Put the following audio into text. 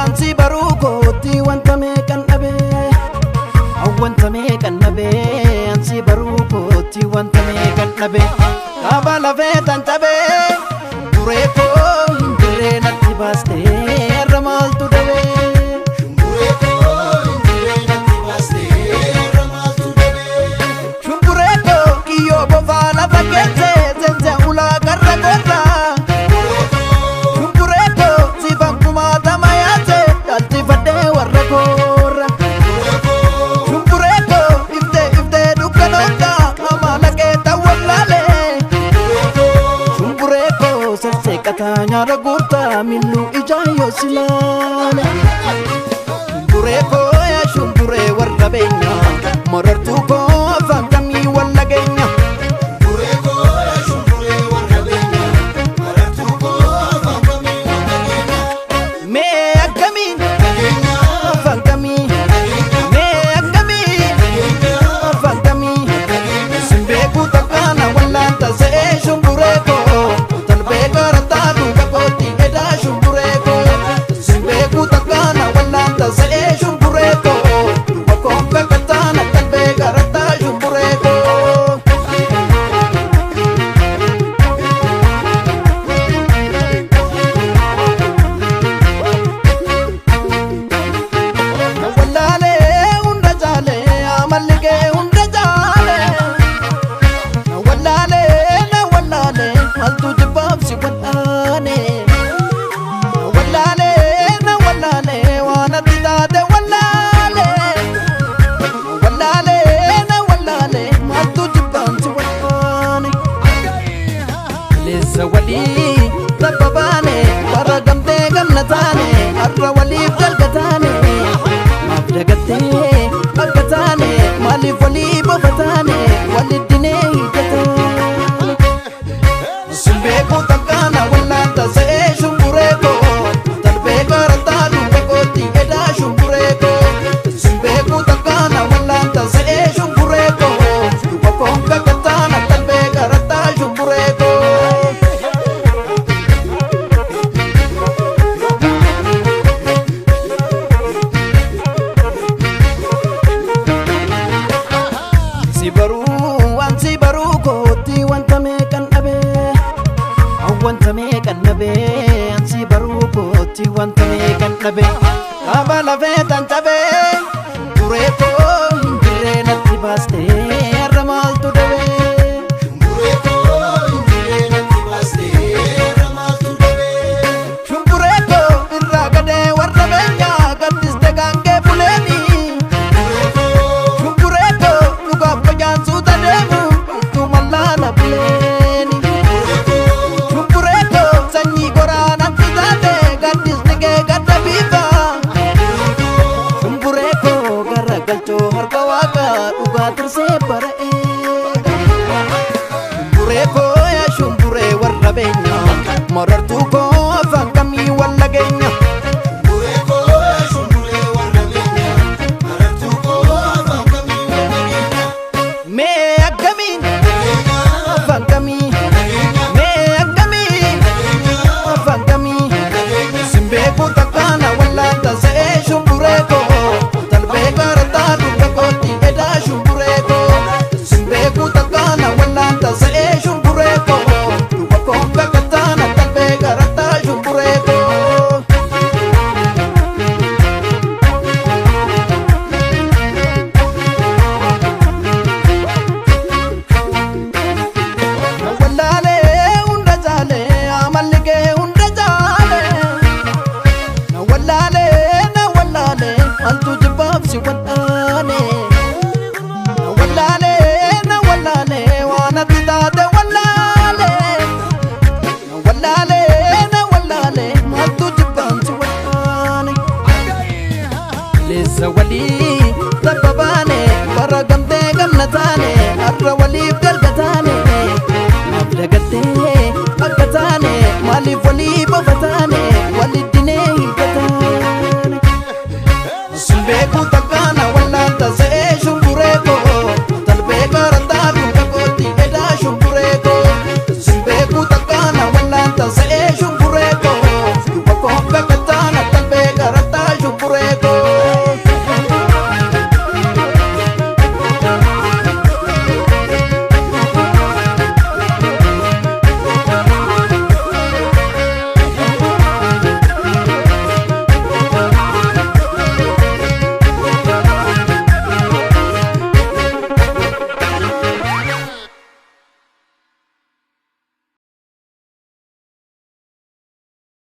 Ansi baruu kootti wanta meeqan dhabe, wanta meeqan dhabe, ansi baruu kootti wanta meeqan dhabe. Kaaba lafee tan tabe, duree koo hin jirree natti baastee irra maaltu dhabe? Shumburee koo hin jirree natti baastee irra maaltu dhabe? Shumburee koo kiyyoo bofaa lafa keesse seensa ulaa garra gorra. Shumburee koo sifan kumaatama yaase dhalchifadhee warra koorra. Shumburee koo iftee iftee dukkanoota amala kee tawwallaalee. Shumburee koo sesseeqataa nyaara guurtaa milluu ijaan yoo silaale. Shumburee koo yaa shumburee warra beenya marartuu koo afaan kamii walla geenya. Shumburee koo yaa shumburee warra beenya marartuu koo afaan kamii wal dhageenya? Mee akkamiin Dhageenya. Afaan kamii mee akkamiin Dhageenya. Afaan kamii simbeeku takkaana wallaanta se'ee shumburee koo talbee garataa duuba kootti edaa shumburee koo simbeeku takkaana wallaanta se'ee shumburee koo duuba koo kakataana talbee garataa shumburee koo. Wallaalee hunda caalee amalli kee hunda caalee. Na wallaalee na wallaalee maaltu jibbaaf si wal'aane. Na wallaalee na wallaalee waan ati taate wallaalee. Na wallaalee na wallaalee maaltu jibbaaf si wal'aane. Leessa walii tabba baane bara gamtee gamna taane har'a waliif dalga taane. Maaf dagattee bakka taane maaliif walii bofa taane waliddinee hiikkataane. Simbeeku takkaana wallaanta se'ee shumburee koo talbee garataa duuba kootti edaa shumburee koo. Simbeeku takkaana wallaanta se'ee shumburee koo duuba koo kakataana talbee garataa shumburee koo. Si baruu waan si baruu kootti wanta meeqan dhabe, wanta meeqan dhabe, ansi baruu kootti wanta meeqan dhabe. Kaaba lafee tan tabe, duree koo hin jirree natti baastee irra maaltu dhabe? Shumburee koo hin jirree natti baastee irra maaltu dhabe? Shumburee koo irraa gadee warra beenyaa gaddiste gaangee buleeni. Shumburee koo dhugaaf qocaan suuta deemu ittuu mallaala buleeni. Shumburee koo sanyii goraanatti taate gaddisni kee gadda biifa. Shumburee koo garagalchoo harka waaqa dhugaa tirsee bara eega. Shumburee koo yaa shumburee warra beenya marartuu.